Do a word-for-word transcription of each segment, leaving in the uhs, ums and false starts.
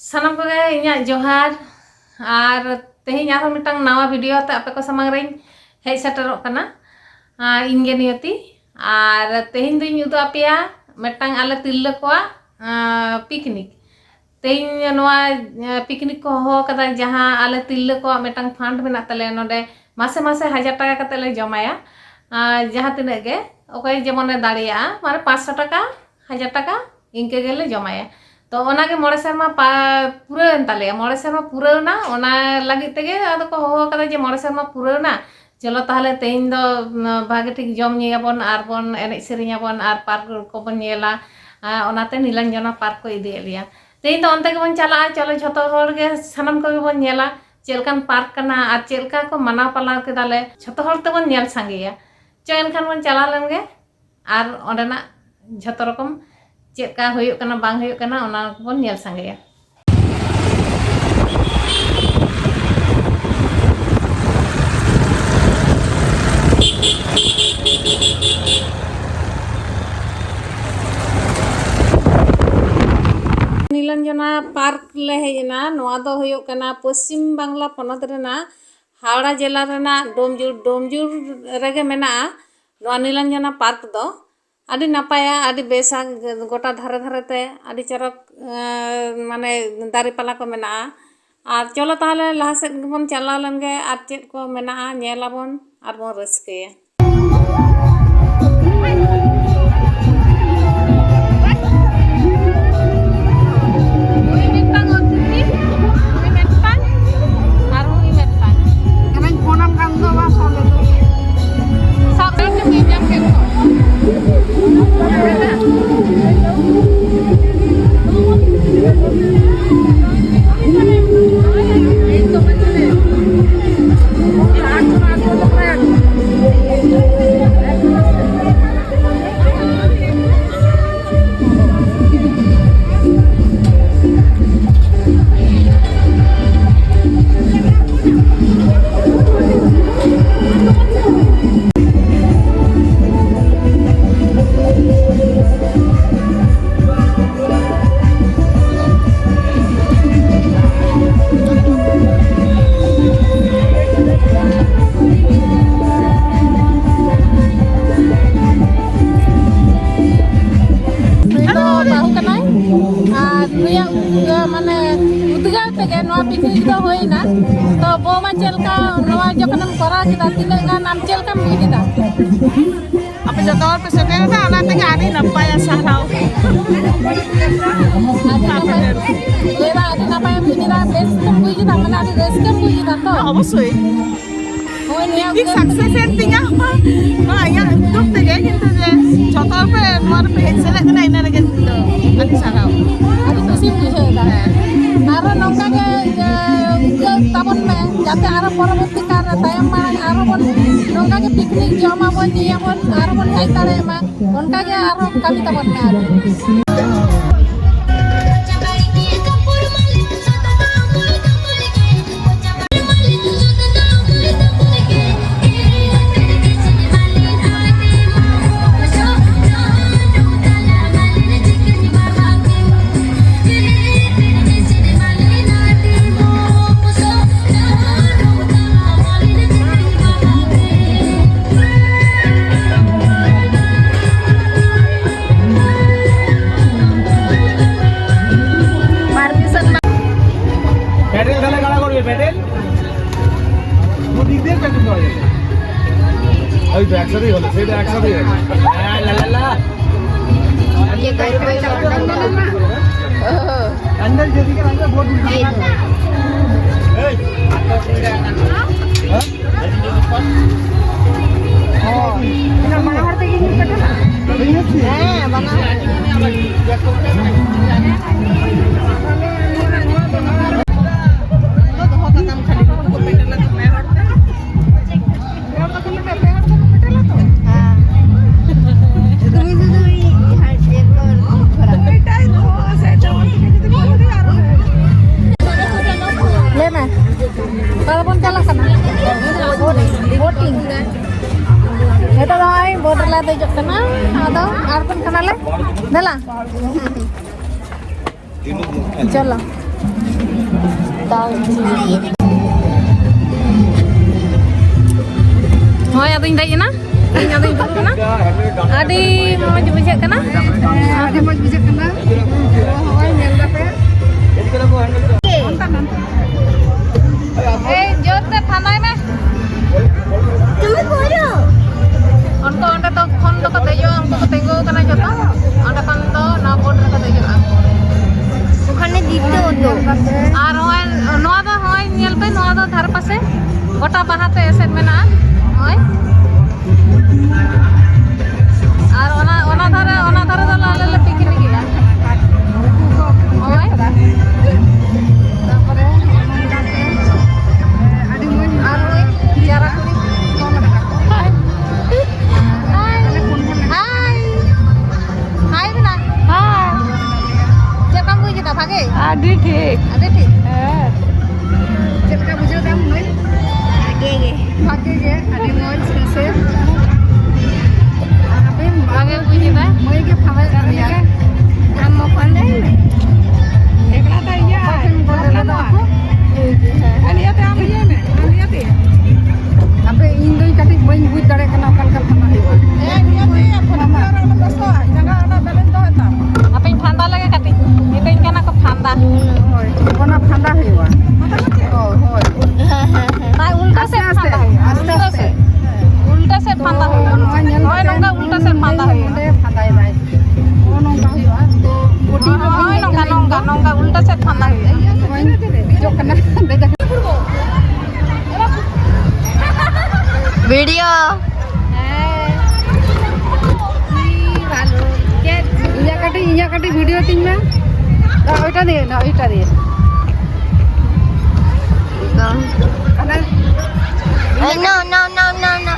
ᱥᱟᱱᱟᱢ ᱠᱚᱜᱮ ᱤᱧᱟᱹᱜ ᱡᱚᱦᱟᱨ᱾ ᱟᱨ ᱛᱮᱦᱮᱧ ᱟᱨᱦᱚᱸ ᱢᱤᱫᱴᱟᱝ ᱱᱟᱣᱟ ᱵᱷᱤᱰᱤᱭᱳ ᱟᱛᱮ ᱟᱯᱮ ᱠᱚ ᱥᱟᱢᱟᱝ ᱨᱮᱧ ᱦᱮᱡ ᱥᱮᱴᱮᱨᱚᱜ ᱠᱟᱱᱟ᱾ ᱟᱨ ᱤᱧ ᱜᱮ ᱱᱤᱭᱚᱛᱤ᱾ ᱟᱨ ᱛᱮᱦᱮᱧ ᱫᱚᱧ ᱩᱫᱩᱜ ᱟᱯᱮᱭᱟ ᱢᱤᱫᱴᱟᱝ ᱟᱞᱮ ᱛᱤᱨᱞᱟᱹ ᱠᱚᱣᱟᱜ ᱯᱤᱠᱱᱤᱠ᱾ ᱛᱮᱦᱮᱧ ᱱᱚᱣᱟ ᱯᱤᱠᱱᱤᱠ ᱠᱚ ᱦᱚᱦᱚ ᱟᱠᱟᱫᱟ, ᱡᱟᱦᱟᱸ ᱟᱞᱮ ᱛᱤᱨᱞᱟᱹ ᱠᱚᱣᱟᱜ ᱢᱤᱫᱴᱟᱝ ᱯᱷᱟᱱᱰ ᱢᱮᱱᱟᱜ ᱛᱟᱞᱮᱭᱟ ᱱᱚᱰᱮ᱾ ᱢᱟᱥᱮ ᱢᱟᱥᱮ ᱦᱟᱡᱟᱨ ᱴᱟᱠᱟ ᱠᱟᱛᱮ ᱞᱮ ᱡᱚᱢᱟᱭᱟ᱾ ᱟᱨ ᱡᱟᱦᱟᱸ ᱛᱤᱱᱟᱹᱜ ᱜᱮ ᱚᱠᱚᱭ ᱡᱮᱢᱚᱱᱮ ᱫᱟᱲᱮᱭᱟᱜᱼᱟ, ᱢᱟᱱᱮ ᱯᱟᱸᱪᱥᱚ ᱴᱟᱠᱟ, ᱦᱟᱡᱟᱨ ᱴᱟᱠᱟ, ᱤᱱᱠᱟᱹ ᱜᱮᱞᱮ ᱡᱚᱢᱟᱭᱟ᱾ ᱛᱚ ᱚᱱᱟᱜᱮ ᱢᱚᱬᱮ ᱥᱮᱨᱢᱟ ᱯᱟ- ᱯᱩᱨᱟᱹᱣᱮᱱ ᱛᱟᱞᱮᱭᱟ᱾ ᱢᱚᱬᱮ ᱥᱮᱨᱢᱟ ᱯᱩᱨᱟᱹᱣᱱᱟ, ᱚᱱᱟ ᱞᱟᱹᱜᱤᱫ ᱛᱮᱜᱮ ᱟᱫᱚ ᱠᱚ ᱦᱚᱦᱚ ᱟᱠᱟᱫᱟ ᱡᱮ ᱢᱚᱬᱮ ᱥᱮᱨᱢᱟ ᱯᱩᱨᱟᱹᱣᱱᱟ, ᱪᱚᱞᱚ ᱛᱟᱦᱚᱞᱮ ᱛᱮᱦᱮᱧ ᱫᱚ, ᱩᱢ, ᱵᱷᱟᱜᱮ ᱴᱷᱤᱠ ᱡᱚᱢ ᱧᱩᱭᱟᱵᱚᱱ ᱟᱨ ᱵᱚᱱ ᱮᱱᱮᱡ ᱥᱮᱨᱮᱧᱟᱵᱚᱱ ᱟᱨ ᱯᱟᱨᱠ ᱠᱚᱵᱚᱱ ᱧᱮᱞᱟ᱾ ᱟᱨ ᱚᱱᱟᱛᱮ ᱱᱤᱞᱟᱧᱡᱚᱱᱟ ᱯᱟᱨᱠ ᱠᱚ ᱤᱫᱤᱭᱮᱫ ᱞᱮᱭᱟ᱾ ᱛᱮᱦᱮᱧ ᱫᱚ ᱚᱱᱛᱮ ᱜᱮᱵᱚᱱ ᱪᱟᱞᱟᱜᱼᱟ᱾ ᱪᱚᱞᱚ ᱡᱷᱚᱛᱚ ᱦᱚᱲ ᱜᱮ ᱥᱟᱱᱟᱢ ᱠᱚᱜᱮ ᱵᱚᱱ ᱧᱮᱞᱟ ᱪᱮᱫ ᱞᱮᱠᱟᱱ ᱯᱟᱨᱠ ᱠᱟᱱᱟ ᱟᱨ ᱪᱮᱫ ᱞᱮᱠᱟ ᱠᱚ ᱢᱟᱱᱟᱣ ᱯᱟᱞᱟᱣ ᱠᱮᱫᱟ ᱞᱮ᱾ ᱡᱷᱚᱛᱚ ᱦᱚᱲ ᱛᱮᱵᱚᱱ ᱧᱮᱞ ᱥᱟᱸᱜᱮᱭᱟ᱾ ᱪᱚ ᱮᱱᱠᱷᱟᱱ ᱵᱚᱱ ᱪᱟᱞᱟᱣ ᱞᱮᱱ ᱜᱮ ᱟᱨ ᱚᱸᱰᱮᱱᱟᱜ ᱡᱷᱚᱛᱚ ᱨᱚᱠᱚᱢ ᱪᱮᱫ ᱞᱮᱠᱟ ᱦᱩᱭᱩᱜ ᱠᱟᱱᱟ ᱵᱟᱝ ᱦᱩᱭᱩᱜ ᱠᱟᱱᱟ ᱚᱱᱟ ᱠᱚᱵᱚᱱ ᱧᱮᱞ ᱥᱟᱸᱜᱮᱭᱟ᱾ ᱱᱤᱞᱟᱧᱡᱚᱱᱟ ᱯᱟᱨᱠ ᱞᱮ ᱦᱮᱡ ᱮᱱᱟ᱾ ᱱᱚᱣᱟ ᱫᱚ ᱦᱩᱭᱩᱜ ᱠᱟᱱᱟ ᱯᱚᱥᱪᱤᱢ ᱵᱟᱝᱞᱟ ᱯᱚᱱᱚᱛ ᱨᱮᱱᱟᱜ ᱦᱟᱣᱲᱟ ᱡᱮᱞᱟ ᱨᱮᱱᱟᱜ ᱰᱳᱢᱡᱩᱲ, ᱰᱳᱢᱡᱩᱲ ᱨᱮᱜᱮ ᱢᱮᱱᱟᱜᱼᱟ ᱱᱚᱣᱟ ᱱᱤᱞᱟᱧᱡᱚᱱᱟ ᱯᱟᱨᱠ ᱫᱚ᱾ ᱟᱹᱰᱤ ᱱᱟᱯᱟᱭᱟ, ᱟᱹᱰᱤ ᱵᱮᱥᱟ, ᱜᱚᱴᱟ ᱫᱷᱟᱨᱮ ᱫᱷᱟᱨᱮ ᱛᱮ ᱟᱹᱰᱤ ᱪᱚᱨᱚᱠ, ᱮᱸ, ᱢᱟᱱᱮ ᱫᱟᱨᱮ ᱯᱟᱞᱟ ᱠᱚ ᱢᱮᱱᱟᱜᱼᱟ᱾ ᱟᱨ ᱪᱚᱞᱚ ᱛᱟᱦᱚᱞᱮ ᱞᱟᱦᱟ ᱥᱮᱫ ᱜᱮᱵᱚᱱ ᱪᱟᱞᱟᱣ ᱞᱮᱱ ᱜᱮ, ᱟᱨ ᱪᱮᱫ ᱠᱚ ᱢᱮᱱᱟᱜᱼᱟ ᱧᱮᱞ ᱟᱵᱚᱱ ᱟᱨ ᱵᱚᱱ ᱨᱟᱹᱥᱠᱟᱹᱭᱟ᱾ ᱱᱩᱭ ᱢᱤᱫᱴᱟᱝ ᱚᱛᱤᱛᱷᱤ, ᱱᱩᱭ ᱢᱤᱫᱴᱟᱝ, ᱟᱨ ᱱᱩᱭ ᱢᱤᱫᱴᱟᱝ᱾ ᱮᱱᱟᱧ ᱯᱷᱳᱱᱟᱢ ᱠᱟᱱ ᱫᱚ ᱵᱟᱝ ᱥᱟᱵ ᱞᱮᱫᱟ᱾ ᱥᱟᱵ ᱨᱮ ᱪᱚᱝ ᱧᱟᱢ ᱠᱮᱫ ᱠᱚᱣᱟ᱾ ᱱᱩᱭᱟᱜ ᱩᱫᱽᱜᱟᱹ-, ᱢᱟᱱᱮ ᱩᱫᱽᱜᱟᱹᱣ ᱛᱮᱜᱮ ᱱᱚᱣᱟ ᱯᱤᱠᱱᱤᱠ ᱫᱚ ᱦᱩᱭᱱᱟ᱾ ᱛᱚ ᱵᱳᱢᱟ, ᱪᱮᱫ ᱞᱮᱠᱟ ᱱᱚᱣᱟ ᱡᱚᱠᱷᱚᱱᱮᱢ ᱠᱚᱨᱟᱣ ᱠᱮᱫᱟ, ᱛᱤᱱᱟᱹᱜ ᱜᱟᱱ ᱟᱢ ᱪᱮᱫ ᱞᱮᱠᱟᱢ ᱵᱩᱡ ᱮᱫᱟ? ᱟᱯᱮ ᱡᱚᱛᱚ ᱦᱚᱲ ᱯᱮ ᱥᱮᱴᱮᱨᱮᱱᱟ, ᱚᱱᱟ ᱛᱮᱜᱮ ᱟᱹᱰᱤ ᱱᱟᱯᱟᱭᱟ, ᱥᱟᱨᱦᱟᱣ᱾ ᱟᱹᱰᱤ ᱱᱟᱯᱟᱭ᱾ ᱞᱟᱹᱭ ᱫᱟ, ᱟᱹᱰᱤ ᱱᱟᱯᱟᱭᱮᱢ ᱵᱩᱡ ᱮᱫᱟ, ᱵᱮᱥ ᱜᱮᱢ ᱵᱩᱡ ᱮᱫᱟ, ᱢᱟᱱᱮ ᱟᱹᱰᱤ ᱨᱟᱹᱥᱠᱟᱹᱢ ᱵᱩᱡ ᱮᱫᱟ ᱛᱚ? ᱚᱵᱚᱥᱥᱳᱭ᱾ ᱦᱳᱭ, ᱱᱤᱭᱟᱹ ᱴᱷᱤᱠ ᱥᱟᱠᱥᱮᱥ ᱮᱱ ᱛᱤᱧᱟ ᱱᱚᱣᱟ ᱤᱧᱟᱹᱜ ᱩᱫᱽᱫᱳᱜᱽ ᱛᱮᱜᱮ, ᱠᱤᱱᱛᱩ ᱡᱮ ᱡᱚᱛᱚ ᱦᱚᱲ ᱯᱮ ᱱᱚᱣᱟ ᱨᱮᱯᱮ ᱦᱮᱡ ᱥᱮᱞᱮᱫ ᱮᱱᱟ, ᱤᱱᱟᱹ ᱨᱮᱜᱮ ᱤᱧ ᱫᱚ ᱟᱹᱰᱤ ᱥᱟᱨᱦᱟᱣ᱾ ᱟᱹᱰᱤ ᱠᱩᱥᱤᱧ ᱵᱩᱡᱷᱟᱹᱣ ᱮᱫᱟ᱾ ᱦᱮᱸ᱾ ᱟᱨᱚ ᱱᱚᱝᱠᱟ ᱜᱮ, ᱤᱭᱟᱹ, ᱤᱭᱟᱹ ᱛᱟᱵᱚᱱ ᱢᱮ, ᱡᱟᱛᱮ ᱟᱨᱚ ᱯᱚᱨᱚᱵᱚᱨᱛᱤ ᱠᱟᱞ ᱨᱮ ᱛᱟᱭᱚᱢ ᱢᱟᱲᱟᱝ ᱟᱨᱚ ᱵᱚᱱ ᱱᱚᱝᱠᱟ ᱜᱮ ᱯᱤᱠᱱᱤᱠ ᱡᱚᱢᱟᱵᱚᱱ, ᱧᱩᱭᱟᱵᱚᱱ, ᱟᱨᱚ ᱵᱚᱱ ᱦᱮᱡ ᱫᱟᱲᱮᱭᱟᱜ ᱢᱟ᱾ ᱚᱱᱠᱟ ᱜᱮ ᱟᱨᱚ ᱠᱟᱹᱢᱤ ᱛᱟᱵᱚᱱ ᱢᱮ ᱟᱨᱚ᱾ প্যাডেল তাহলে কারা করবে? প্যাডেল? ওদিক দিয়ে প্যাডেল করা যাবে। ওই তো একসাথেই হলো, সেই তো একসাথেই হলো। হ্যাঁ, লা, লা, লা। ये कर, कर, कर, कर, कर। अंदर जो दिखे, अंदर बहुत दूर। এই। হ্যাঁ? ᱚ, ᱮᱱᱠᱷᱟᱱ ᱵᱟᱱᱟ ᱦᱚᱲ ᱛᱮᱜᱮ ᱧᱩᱨ ᱯᱮᱴᱮᱞᱟ? ᱦᱮᱸ, ᱵᱟᱱᱟ ᱦᱚᱲ᱾ ᱫᱚᱦᱚ ᱠᱟᱛᱟᱢ ᱠᱷᱟᱹᱞᱤ, ᱱᱩᱠᱩ ᱠᱚ ᱯᱮᱴᱮᱞᱟ ᱛᱚ ᱯᱮ ᱦᱚᱲ ᱛᱮ᱾ ᱦᱮᱸ᱾ ᱥᱩᱫᱷᱩ ᱥᱩᱫᱷᱩ ᱤᱧ ᱦᱟᱸᱰᱮ ᱠᱚ ᱠᱷᱚᱨᱟ᱾ ᱞᱟᱹᱭ ᱢᱮ, ᱚᱠᱟ ᱨᱮᱵᱚᱱ ᱪᱟᱞᱟᱜ ᱠᱟᱱᱟ? ᱵᱳᱴᱤᱝ᱾ ᱱᱤᱛᱚᱜ ᱫᱚ ᱱᱚᱜᱼᱚᱭ ᱵᱳᱴ ᱨᱮᱞᱮ ᱫᱮᱡᱚᱜ ᱠᱟᱱᱟ, ᱟᱫᱚ ᱟᱬᱜᱚᱱ ᱠᱟᱱᱟᱞᱮ᱾ ᱫᱮᱞᱟ᱾ ᱪᱚᱞᱚ᱾ ᱦᱳᱭ, ᱟᱫᱚᱧ ᱫᱮᱡ ᱮᱱᱟ᱾ ᱤᱧ ᱟᱫᱚᱧ ᱫᱩᱲᱩᱵ ᱮᱱᱟ᱾ ᱟᱹᱰᱤ ᱢᱚᱡᱽ ᱵᱩᱡᱷᱟᱹᱜ ᱠᱟᱱᱟ᱾ ᱟᱹᱰᱤ ᱢᱚᱡᱽ ᱵᱩᱡᱷᱟᱹᱜ ᱠᱟᱱᱟ᱾ ᱦᱳᱭ, ᱧᱮᱞ ᱫᱟᱯᱮ᱾ ᱫᱷᱟᱨᱮ ᱯᱟᱥᱮ ᱜᱚᱴᱟ ᱵᱟᱦᱟ ᱛᱮ ᱮᱥᱮᱫ ᱢᱮᱱᱟᱜᱼᱟ᱾ ᱱᱚᱜᱼᱚᱭ, ᱟᱨ ᱚᱱᱟ ᱚᱱᱟ ᱫᱷᱟᱨᱮ ᱚᱱᱟ ᱫᱷᱟᱨᱮ ᱫᱚ ᱟᱞᱮ ᱞᱮ ᱯᱤᱠᱱᱤᱠ ᱮᱜᱼᱟ᱾ ᱱᱚᱜᱼᱚᱭ, ᱛᱟᱨᱯᱚᱨᱮ ᱟᱹᱰᱤ ᱢᱚᱡᱽ ᱟᱨ ᱱᱚᱜᱼᱚᱭ ᱡᱟᱨᱟ ᱠᱩᱲᱤ᱾ ᱦᱟᱭ, ᱦᱟᱭ, ᱦᱟᱭ ᱵᱮᱱᱟ᱾ ᱦᱟᱭ᱾ ᱪᱮᱫ ᱞᱮᱠᱟᱢ ᱵᱩᱡ ᱠᱮᱫᱟ? ᱵᱷᱟᱜᱮ? ᱟᱹᱰᱤ ᱴᱷᱤᱠ᱾ ᱟᱹᱰᱤ ᱴᱷᱤᱠ? ᱦᱮᱸ᱾ ᱪᱮᱫ ᱞᱮᱠᱟ ᱵᱩᱡᱷᱟᱹᱣ ᱫᱟᱢ ᱢᱟᱹᱭ? ᱵᱷᱟᱜᱮ ᱜᱮ᱾ ᱵᱷᱟᱜᱮ ᱜᱮ, ᱟᱹᱰᱤ ᱢᱚᱡᱽ ᱦᱮᱸᱥᱮ? ᱟᱨ ᱟᱯᱮ ᱵᱷᱟᱜᱮ ᱵᱩᱡ ᱮᱫᱟ᱾ ᱢᱟᱹᱭ ᱜᱮ ᱯᱷᱟᱸᱫᱟᱭᱮᱫ ᱢᱮᱭᱟ᱾ ᱟᱢ ᱢᱟ ᱯᱷᱟᱸᱫᱟᱭ ᱢᱮ᱾ ᱮᱠᱞᱟ ᱫᱚ ᱤᱭᱟᱹ ᱚᱠᱚᱭ ᱴᱷᱮᱱ ᱠᱚ ᱵᱟᱯᱞᱟ ᱫᱚ ᱞᱟᱹᱭᱟ? ᱟᱠᱚ? ᱦᱮᱸ᱾ ᱟᱨ ᱱᱤᱭᱟᱹ ᱛᱮ ᱟᱢ ᱤᱭᱟᱹ ᱢᱮ, ᱟᱨ ᱱᱤᱭᱟᱹ ᱛᱮ᱾ ᱟᱯᱮ, ᱤᱧ ᱫᱚᱧ ᱠᱟᱹᱴᱤᱡ ᱵᱟᱹᱧ ᱵᱩᱡᱽ ᱫᱟᱲᱮᱭᱟᱜ ᱠᱟᱱᱟ ᱚᱠᱟ ᱞᱮᱠᱟ ᱯᱷᱟᱸᱫᱟ ᱦᱩᱭᱩᱜᱼᱟ᱾ ᱦᱮᱸ, ᱱᱤᱭᱟᱹ ᱛᱮ ᱯᱷᱳᱱ ᱯᱮ ᱟᱨ ᱚᱱᱟ ᱫᱚᱥᱚᱜᱼᱟ, ᱡᱟᱸᱜᱟ ᱚᱱᱟ balance ᱫᱚᱦᱚᱭ ᱛᱟᱢ᱾ ᱦᱟᱯᱮᱧ ᱯᱷᱟᱸᱫᱟ ᱞᱮᱜᱮ ᱠᱟᱹᱴᱤᱡ, ᱢᱤᱛᱟᱹᱧ ᱠᱟᱱᱟ ᱠᱚ ᱯᱷᱟᱸᱫᱟ᱾ ᱦᱳᱭ, ᱚᱱᱟ ᱯᱷᱟᱸᱫᱟ ᱦᱩᱭᱩᱜᱼᱟ᱾ ᱯᱷᱟᱸᱫᱟ ᱠᱟᱛᱮ? ᱦᱳᱭ, ᱦᱳᱭ᱾ ᱛᱟᱭ ᱩᱞᱴᱟᱹ ᱟᱥᱛᱮ ᱥᱮᱫ ᱟᱥᱛᱮ, ᱯᱷᱟᱸᱫᱟ ᱦᱩᱭᱩᱜᱼᱟ, ᱟᱥᱛᱮ ᱩᱞᱴᱟᱹ ᱟᱥᱛᱮ᱾ ᱥᱮᱫ᱾ ᱩᱞᱴᱟᱹ ᱥᱮᱫ ᱛᱚ, ᱯᱷᱟᱸᱫᱟ ᱦᱩᱭᱩᱜᱼᱟ᱾ ᱱᱚᱣᱟ ᱧᱮᱞ ᱦᱳᱭ, ᱠᱟᱛᱮ ᱱᱚᱝᱠᱟ ᱩᱞᱴᱟᱹ ᱥᱮᱫ ᱯᱷᱟᱸᱫᱟ ᱦᱩᱭᱩᱜᱼᱟ᱾ ᱱᱚᱰᱮ ᱯᱷᱟᱸᱫᱟᱭ ᱫᱟᱭ᱾ ᱱᱚᱜᱼᱚ ᱱᱚᱝᱠᱟ ᱦᱩᱭᱩᱜᱼᱟ᱾ ᱛᱚ, ᱵᱚᱰᱤ ᱦᱳᱭ, ᱦᱳᱭ, ᱱᱚᱝᱠᱟ, ᱱᱚᱝᱠᱟ, ᱱᱚᱝᱠᱟ ᱩᱞᱴᱟᱹ ᱥᱮᱫ ᱯᱷᱟᱸᱫᱟ ᱦᱩᱭᱩᱜᱼᱟ᱾ ᱱᱚᱜᱼᱚᱭ ᱫᱮᱡᱚᱜ ᱠᱟᱱᱟ᱾ ᱵᱷᱤᱰᱤᱭᱳ᱾ ᱦᱮᱸ᱾ ᱤᱧᱟᱹᱜ ᱠᱟᱹᱴᱤᱡ, ᱤᱧᱟᱹᱜ ᱠᱟᱹᱴᱤᱡ ᱵᱷᱤᱰᱤᱭᱳ ᱛᱤᱧ ᱢᱮ᱾ ᱱᱚᱜᱼᱚᱭᱴᱟ ᱫᱤᱭᱮ, ᱱᱚᱜᱼᱚᱭᱴᱟ ᱫᱤᱭᱮ᱾ ᱦᱟᱱᱮ ᱱᱚ, ᱱᱚ, ᱱᱚ, ᱱᱚ, ᱱᱚ᱾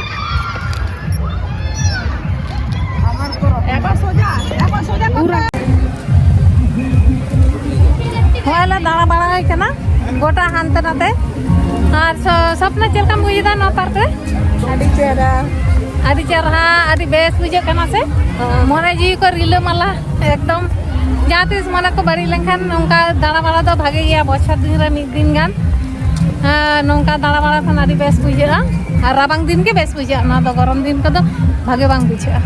ᱮᱠᱷᱚᱱ ᱥᱚᱡᱟ, ᱮᱠᱷᱚᱱ ᱥᱚᱡᱟ ᱯᱩᱨᱟ᱾ ᱦᱳᱭ, ᱞᱮ ᱫᱟᱬᱟ ᱵᱟᱲᱟᱭ ᱠᱟᱱᱟ ᱜᱚᱴᱟ ᱦᱟᱱᱛᱮ ᱱᱟᱛᱮ᱾ ᱟᱨ ᱥᱚ-, ᱥᱚᱯᱱᱟ, ᱪᱮᱫ ᱞᱮᱠᱟᱢ ᱵᱩᱡ ᱮᱫᱟ ᱱᱚᱣᱟ ᱯᱟᱨᱠ ᱨᱮ? ᱟᱹᱰᱤ ᱪᱮᱦᱨᱟ᱾ ᱟᱹᱰᱤ ᱪᱮᱦᱨᱟ, ᱟᱹᱰᱤ ᱵᱮᱥ ᱵᱩᱡᱷᱟᱹᱜ ᱠᱟᱱᱟ ᱥᱮ? ᱦᱮᱸ᱾ ᱢᱚᱱᱮ ᱡᱤᱣᱤ ᱠᱚ ᱨᱤᱞᱟᱹᱢᱟᱞᱟ ᱮᱠᱫᱚᱢ᱾ ᱡᱟᱦᱟᱸ ᱛᱤᱥ ᱢᱚᱱᱮ ᱠᱚ ᱵᱟᱹᱲᱤᱡ ᱞᱮᱱᱠᱷᱟᱱ ᱱᱚᱝᱠᱟ ᱫᱟᱬᱟ ᱵᱟᱲᱟ ᱫᱚ ᱵᱷᱟᱜᱮ ᱜᱮᱭᱟ, ᱵᱚᱪᱷᱚᱨ ᱫᱤᱱ ᱨᱮ ᱢᱤᱫ ᱫᱤᱱ ᱜᱟᱱ᱾ ᱦᱮᱸ, ᱱᱚᱝᱠᱟ ᱫᱟᱬᱟ ᱵᱟᱲᱟ ᱠᱷᱟᱱ ᱟᱹᱰᱤ ᱵᱮᱥ ᱵᱩᱡᱷᱟᱹᱜᱼᱟ᱾ ᱟᱨ ᱨᱟᱵᱟᱝ ᱫᱤᱱ ᱜᱮ ᱵᱮᱥ ᱵᱩᱡᱷᱟᱹᱜᱼᱟ, ᱱᱚᱣᱟ ᱫᱚ ᱜᱚᱨᱚᱢ ᱫᱤᱱ ᱠᱚᱫᱚ ᱵᱷᱟᱜᱮ ᱵᱟᱝ ᱵᱩᱡᱷᱟᱹᱜᱼᱟ᱾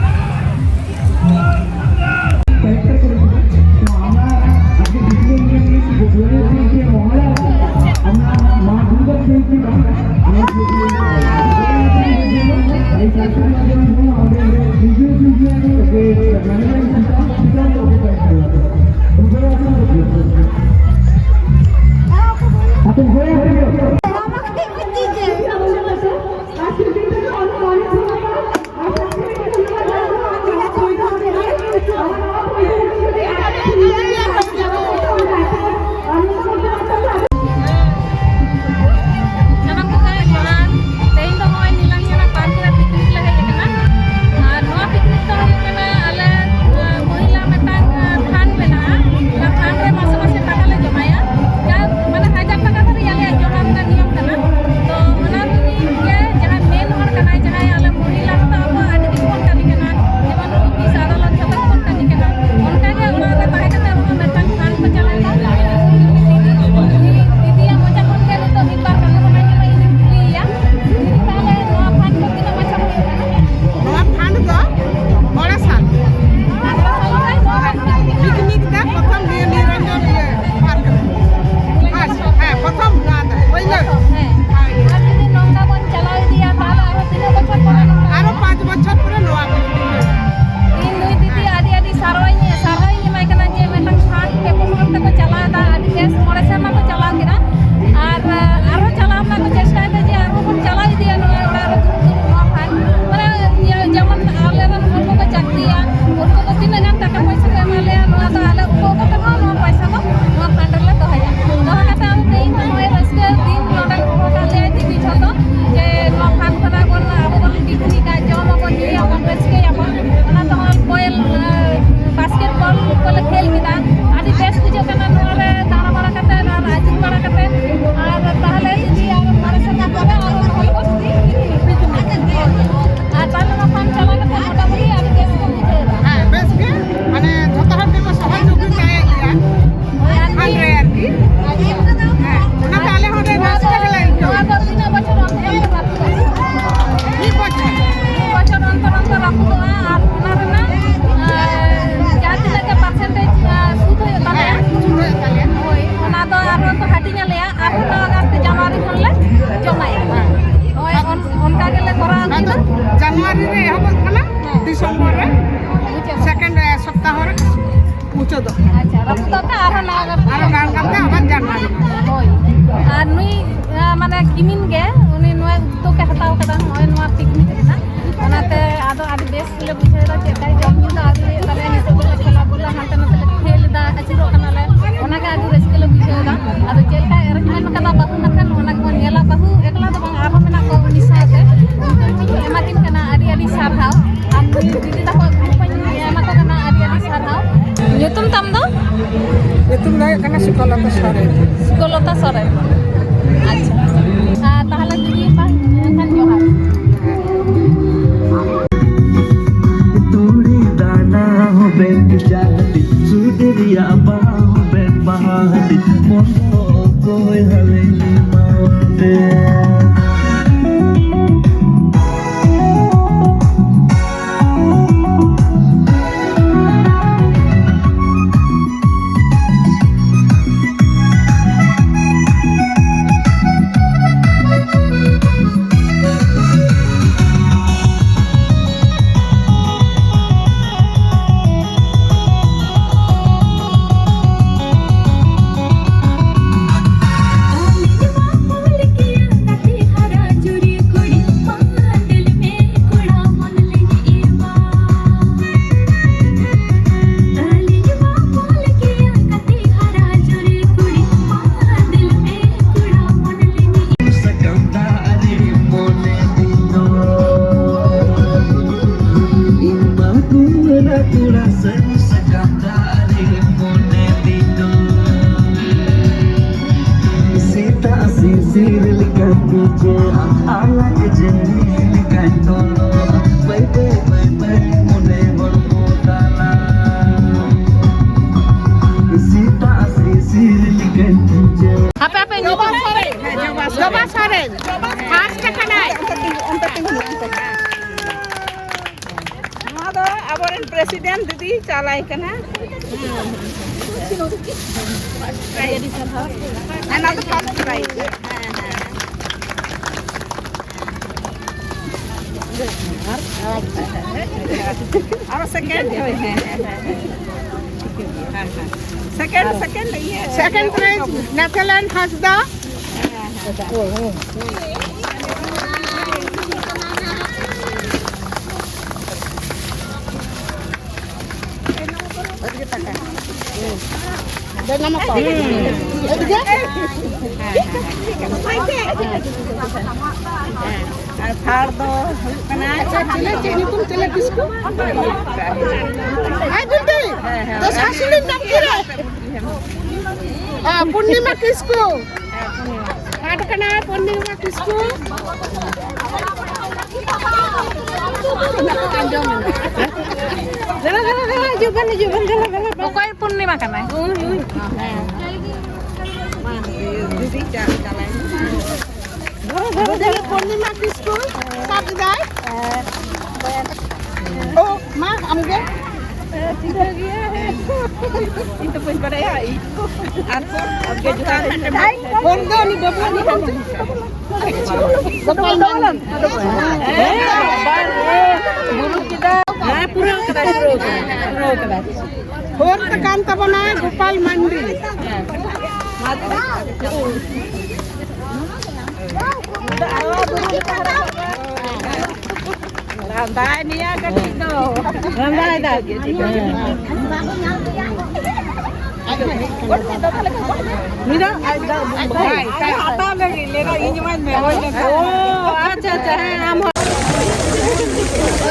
ᱟᱨᱚ ᱜᱟᱱ ᱠᱟᱛᱮ ᱟᱵᱟᱨ ᱡᱟᱱᱟᱢ᱾ ᱦᱳᱭ᱾ ᱟᱨ ᱱᱩᱭ, ᱟ, ᱢᱟᱱᱮ ᱠᱤᱢᱤᱱ ᱜᱮ, ᱩᱱᱤ ᱱᱚᱣᱟ ᱩᱫᱽᱫᱳᱜᱽ ᱮ ᱦᱟᱛᱟᱣ ᱠᱟᱫᱟ ᱱᱚᱜᱼᱚᱭ ᱱᱚᱣᱟ ᱯᱤᱠᱱᱤᱠ ᱨᱮᱱᱟᱜ᱾ ᱚᱱᱟᱛᱮ ᱟᱫᱚ ᱟᱹᱰᱤ ᱵᱮᱥ ᱞᱮ ᱵᱩᱡᱷᱟᱹᱣ ᱮᱫᱟ, ᱪᱮᱫ ᱞᱮᱠᱟ ᱡᱚᱢ ᱧᱩ ᱫᱚ ᱟᱹᱣᱨᱤ ᱦᱩᱭᱩᱜ ᱛᱟᱞᱮᱭᱟ, ᱱᱤᱛᱚᱜ ᱫᱚᱞᱮ ᱪᱟᱞᱟᱣ ᱜᱚᱫᱟ, ᱦᱟᱱᱛᱮ ᱱᱟᱛᱮ ᱞᱮ ᱠᱷᱮᱞ ᱮᱫᱟ, ᱟᱹᱪᱩᱨᱚᱜ ᱠᱟᱱᱟᱞᱮ, ᱚᱱᱟᱜᱮ ᱟᱹᱰᱤ ᱨᱟᱹᱥᱠᱟᱹ ᱞᱮ ᱵᱩᱡᱷᱟᱹᱣ ᱮᱫᱟ᱾ ᱟᱫᱚ ᱪᱮᱫ ᱞᱮᱠᱟᱭ arrangement ᱠᱟᱫᱟ ᱵᱟᱹᱦᱩ ᱱᱟᱠᱷᱟᱱ, ᱚᱱᱟ ᱜᱮᱵᱚᱱ ᱧᱮᱞᱟ᱾ ᱵᱟᱹᱦᱩ ᱮᱠᱞᱟ ᱫᱚ ᱵᱟᱝ, ᱟᱨᱦᱚᱸ ᱢᱮᱱᱟᱜ ᱠᱚᱣᱟ ᱩᱱᱤ ᱥᱟᱶᱛᱮ, ᱩᱱᱠᱩ ᱦᱚᱸᱧ ᱮᱢᱟ ᱠᱤᱱ ᱠᱟᱱᱟ ᱟᱹᱰᱤ ᱟᱹᱰᱤ ᱥᱟᱨᱦᱟᱣ᱾ ᱟᱨ ᱱᱩᱭ ᱫᱤᱫᱤ ᱛᱟᱠᱚᱣᱟᱜ group ᱦᱚᱸᱧ ᱮᱢᱟ ᱠᱚ ᱠᱟᱱᱟ ᱟᱹᱰᱤ ᱟᱹᱰᱤ ᱥᱟᱨᱦᱟᱣ᱾ ᱧᱩᱛᱩᱢ ᱛᱟᱢ ᱫᱚ? ᱧᱩᱛᱩᱢ ᱫᱚ ᱦᱩᱭᱩᱜ ᱠᱟᱱᱟ ᱥᱩᱠᱚᱞᱚᱛᱟ ᱥᱚᱨᱮᱱ᱾ ᱥᱩᱠᱚᱞᱚᱛᱟ ᱥᱚᱨᱮᱱ᱾ ᱟᱪᱪᱷᱟ᱾ ᱟᱨ ᱛᱟᱦᱚᱞᱮ ᱫᱤᱫᱤ, ᱢᱟ ᱮᱱᱠᱷᱟᱱ ᱡᱚᱦᱟᱨ᱾ ᱛᱩᱲᱤ ᱫᱟᱱᱟ ᱦᱚᱸ ᱵᱮᱱ ᱪᱟᱦᱟᱛᱤ, ᱥᱩᱫ ᱨᱮᱭᱟᱜ ᱵᱟᱦᱟ ᱦᱚᱸ ᱵᱮᱱ ᱵᱟᱦᱟᱛᱤ, ᱢᱚᱱ ᱫᱚ ᱚᱠᱚᱭ ᱦᱟᱞᱮ ᱮᱢᱟᱣᱟᱫᱮ? ᱥᱮᱛᱟᱜ ᱥᱤᱥᱤᱨ ᱞᱮᱠᱟ ᱵᱩᱡᱷᱟᱹᱜᱼᱟ, ᱟᱞᱟᱜᱽ ᱡᱤᱱᱤᱥ ᱞᱮᱠᱟᱧ ᱛᱚᱞᱚᱜᱼᱟ᱾ ᱵᱟᱹᱭ ᱵᱟᱹᱭ ᱵᱟᱹᱭ ᱵᱟᱹᱭ ᱢᱚᱱᱮ ᱦᱚᱲᱢᱚ ᱛᱟᱞᱟ᱾ ᱥᱮᱛᱟᱜ ᱥᱤᱥᱤᱨ ᱞᱮᱠᱟᱧ ᱵᱩᱡᱷᱟᱹᱜᱼᱟ᱾ ᱦᱟᱯᱮ, ᱦᱟᱯᱮ, ᱡᱚᱵᱟ ᱧᱩᱛᱩᱢ? ᱥᱚᱨᱮᱱ, ᱦᱮᱸ, ᱡᱚᱵᱟ ᱥᱚᱨᱮᱱ᱾ ᱡᱚᱵᱟ ᱥᱚᱨᱮᱱ᱾ First ᱟᱠᱟᱱᱟᱭ᱾ ᱚᱱᱛᱮ ᱛᱤᱸᱜᱩ, ᱚᱱᱛᱮ ᱛᱤᱸᱜᱩ᱾ ᱱᱚᱣᱟ ᱫᱚ ᱟᱵᱚᱨᱮᱱ president ᱫᱤᱫᱤ ᱪᱟᱞᱟᱭ ᱠᱟᱱᱟ᱾ ᱦᱮᱸ, ᱱᱚᱣᱟ ᱫᱚ first prize᱾ ᱦᱮᱸ, ᱦᱮᱸ᱾ ᱟᱨ ᱟᱨᱚ second, ᱦᱳᱭ, ᱦᱮᱸ, ᱦᱮᱸ, ᱦᱮᱸ᱾ ᱥᱮᱠᱮᱱᱰ, ᱥᱮᱠᱮᱱᱰ, ᱤᱭᱟᱹ᱾ ᱥᱮᱠᱮᱱᱰ ᱯᱨᱟᱭᱤᱡᱽ ᱱᱟᱛᱷᱟᱞᱟᱞ ᱦᱟᱸᱥᱫᱟ᱾ ᱟᱨ ᱛᱷᱟᱨᱰ ᱫᱚ ᱦᱩᱭᱩᱜ ᱠᱟᱱᱟ᱾ ᱟᱪᱪᱷᱟ, ᱪᱮᱞᱮ, ᱪᱮᱫ ᱧᱩᱛᱩᱢ, ᱪᱮᱞᱮ ᱠᱤᱥᱠᱩ? ᱦᱮᱸ, ᱡᱩᱞᱴᱤ᱾ ᱦᱮᱸ, ᱦᱮᱸ᱾ ᱫᱚᱥᱟᱨ ᱥᱤᱞᱤ ᱧᱟᱢ ᱠᱮᱫᱟ᱾ ᱟ, ᱯᱩᱨᱱᱤᱢᱟ ᱠᱤᱥᱠᱩ᱾ ᱦᱮᱸ, ᱯᱩᱨᱱᱤᱢᱟ᱾ ᱠᱟᱴ ᱠᱟᱱᱟ ᱯᱩᱨᱱᱤᱢᱟ ᱠᱤᱥᱠᱩ᱾ ᱫᱮᱞᱟ, ᱫᱮᱞᱟ, ᱫᱮᱞᱟ, ᱦᱤᱡᱩᱜ ᱵᱮᱱ, ᱦᱤᱡᱩᱜ ᱵᱮᱱ, ᱫᱮᱞᱟ, ᱫᱮᱞᱟ, ᱫᱮᱞᱟ᱾ ᱚᱠᱚᱭ ᱯᱩᱨᱱᱤᱢᱟ ᱠᱟᱱᱟᱭ? ᱩᱱᱤ, ᱩᱱᱤ᱾ ᱦᱮᱸ᱾ ᱢᱟ, ᱫᱤᱫᱤ ᱪᱟ ᱪᱟᱞᱟᱭ ᱢᱮ᱾ ᱫᱮᱞᱟ, ᱫᱮᱞᱟ, ᱫᱮᱞᱟ᱾ ᱯᱩᱨᱱᱤᱢᱟ ᱠᱤᱥᱠᱩ ᱥᱟᱵ ᱮᱫᱟᱭ᱾ ᱚ, ᱢᱟ, ᱟᱢᱜᱮ᱾ ᱴᱷᱤᱠᱟᱹ ᱜᱮᱭᱟ᱾ ᱤᱧ ᱫᱚ ᱵᱟᱹᱧ ᱵᱟᱲᱟᱭᱟ, ᱤᱧ᱾ ᱟᱨ ᱯᱷᱳᱱ, ᱟᱢᱜᱮ ᱡᱚᱦᱟᱨ᱾ ᱯᱷᱳᱱ ᱫᱚ ᱩᱱᱤ ᱵᱟᱹᱵᱩ ᱟᱹᱜᱩ ᱠᱟᱜ ᱢᱮ᱾ ᱦᱮᱸ, ᱵᱟᱨ ᱦᱚᱲ᱾ ᱵᱩᱨᱩ ᱠᱮᱫᱟ᱾ ᱦᱮᱸ, ᱯᱩᱨᱟᱹᱣ ᱠᱟᱫᱟᱭ, ᱯᱩᱨᱟᱹᱣ ᱠᱟᱫᱟᱭ, ᱯᱩᱨᱟᱹᱣ ᱠᱟᱫᱟᱭ᱾ ᱦᱳᱨ ᱛᱟᱠᱟᱱ ᱛᱟᱵᱚᱱᱟᱭ ᱜᱳᱯᱟᱞ ᱢᱟᱱᱰᱤ᱾ ᱞᱟᱸᱫᱟᱭ ᱢᱮᱭᱟ ᱠᱟᱹᱴᱤᱡ ᱫᱚ᱾ ᱞᱟᱸᱫᱟᱭ ᱫᱟ᱾ ᱢᱤᱫ ᱫᱷᱟᱣ ᱟᱡ ᱫᱚ ᱵᱟᱭ ᱦᱟᱛᱟᱣ ᱞᱟᱹᱜᱤᱫ, ᱞᱟᱹᱭ ᱫᱟ ᱤᱧ ᱮᱢᱟᱹᱧ ᱢᱮ, ᱦᱳᱭ ᱞᱮᱠᱟ᱾ ᱚ, ᱟᱪᱪᱷᱟ, ᱟᱪᱪᱷᱟ, ᱦᱮᱸ, ᱟᱢ ᱦᱚᱸ᱾